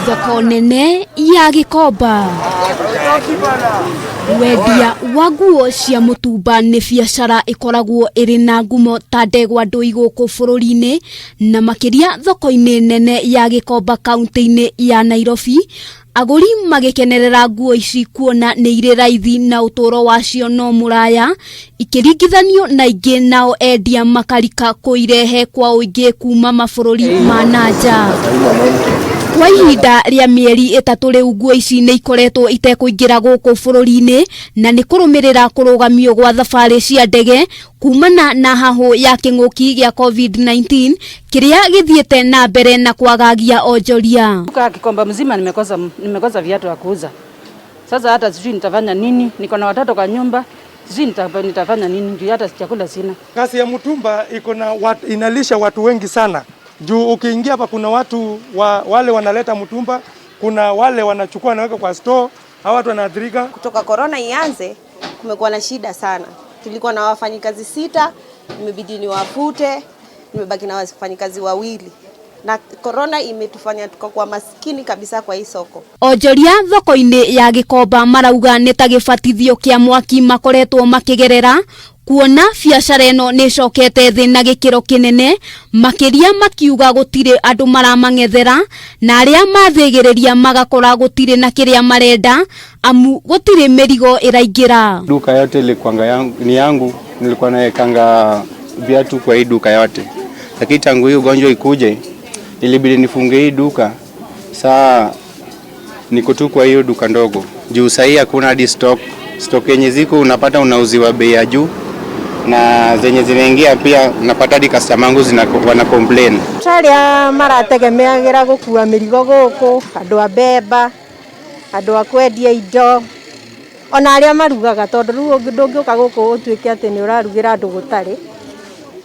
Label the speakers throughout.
Speaker 1: Thoko nene ya Gikomba. Wendia wa nguo cia mũtumba nĩ biacara ĩkoragwo ĩrĩ na ngumo ta ndegwa ndũi gũkũ bũrũri-inĩ na makĩria thoko-inĩ nene ya Gikomba kaunti-inĩ ya Nairobi. Agũri magĩkenerera nguo ici kuona nĩ irĩ raithi na ũtũũro wacio no mũraya ikĩringithanio na ingĩ, nao endia makarika kũirehe kwa ũingĩ kuma mabũrũri ma na nja. Kwa ihinda rĩa mĩeri 3 rĩu nguo ici nĩ ikoretwo itekũingĩra gũkũ bũrũri-inĩ na nĩ kũrũmĩrĩra kũrũgamio gwa thabarĩ cia ndege kumana na hahũ ya kĩng'ũki gĩa COVID-19 kĩrĩa gĩthiĩte na mbere na kwagagia onjoria.
Speaker 2: Duka Gikomba mzima nimekosa viatu ya kuuza. Sasa hata sijui nitafanya nini, niko na watoto kwa nyumba, sijui nitafanya nini, juu hata chakula sina.
Speaker 3: Kazi ya mtumba iko na inalisha watu wengi sana. Juu ukiingia hapa kuna watu wale wanaleta mtumba, kuna wale wanachukua naweka kwa store, hawa watu wanaathirika.
Speaker 4: Kutoka corona ianze kumekuwa na shida sana. Tulikuwa na wafanyikazi 6, imebidi niwafute, nimebaki na wafanyikazi 2. Na corona imetufanya tukakuwa maskini kabisa kwa hii soko.
Speaker 1: Onjoria thoko-inĩ ya Gikomba marauga nĩ ta gĩbatithio kĩa mwaki makoretwo makĩgerera kuona biacara ĩno nĩ ĩcokete thĩ na gĩkĩro kĩnene, makĩria makiuga gũtirĩ andũ maramang'ethera na arĩa mathĩgĩrĩria magakora gũtirĩ na kĩrĩa marenda amu gũtirĩ mĩrigo ĩraingĩra.
Speaker 5: Duka yote ilikuwa yangu, ni yangu, nilikuwa naekanga viatu kwa hii duka yote, lakini tangu hii ugonjwa ikuje ilibidi nifunge hii duka. Saa niko tu kwa hiyo duka ndogo juu sahii hakuna hadi stock. Stock yenye ziko unapata unauziwa bei ya juu, na zenye zinaingia pia unapata hadi customer wangu wana complain.
Speaker 6: Aria marategemeagira gukua mirigo guku, andu a mbemba, andu a kwendia indo, ona aria marugaga, tondu riu ndungiuka guku utuike ati ni urarugira andu gutari,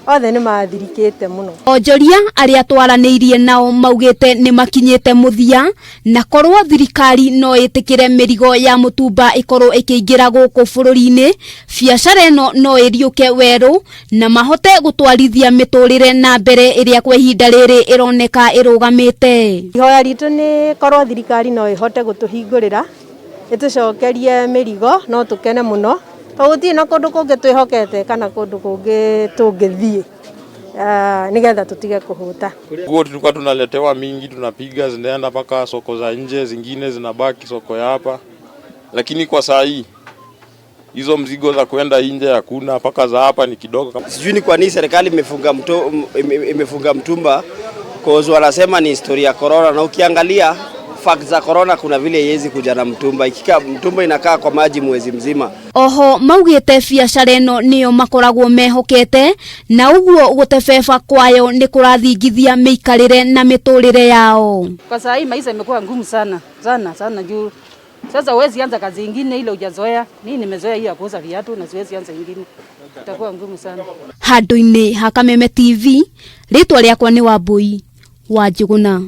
Speaker 6: othe ni mathirikite muno.
Speaker 1: Onjoria aria twaranĩirie nao maugĩte nĩ makinyĩte mũthia na korwo thirikari no ĩtĩkĩre mĩrigo ya mũtumba ĩkorwo ĩkĩingĩra gũkũ bũrũri-inĩ, biacara ĩno no ĩriũke werũ na mahote gũtwarithia mĩtũrĩre na mbere ĩrĩa kwa ihinda rĩrĩ ĩroneka ĩrũgamĩte.
Speaker 6: Ihoya ritũ nĩ korwo thirikari no ĩhote gũtũhingũrĩra ĩtũcokerie mĩrigo no tũkene mũno, tondũ gũtirĩ na kũndũ kũngĩ twĩhokete kana kũndũ kũngĩ tũngĩthiĩ, nigetha tutige kuhuta.
Speaker 7: Nguo tulikuwa tunaletewa mingi, tunapiga zinaenda mpaka soko za nje, zingine zinabaki soko ya hapa, lakini kwa saa hii hizo mzigo za kwenda nje hakuna, mpaka za hapa ni kidogo.
Speaker 8: Sijui ni kwa nini serikali imefunga mtumba, cause wanasema ni historia ya corona, na ukiangalia fact za corona kuna vile haiwezi kuja na mtumba. Ikika mtumba inakaa kwa maji mwezi mzima.
Speaker 1: Oho maugite biacara ĩno nĩyo makoragwo mehokete na ũguo gũtebeba kwayo nĩ kũrathingithia mĩikarĩre na mĩtũrĩre yao.
Speaker 2: Kwa saa hii maisha imekuwa ngumu sana sana sana, juu sasa huwezi anza kazi ingine ile hujazoea. Mimi nimezoea hii ya kuuza viatu na siwezi anza ingine, itakuwa ngumu sana.
Speaker 1: Handũ-inĩ ha Kameme TV, rĩtwa rĩakwa nĩ Wambui wa Njũgũna.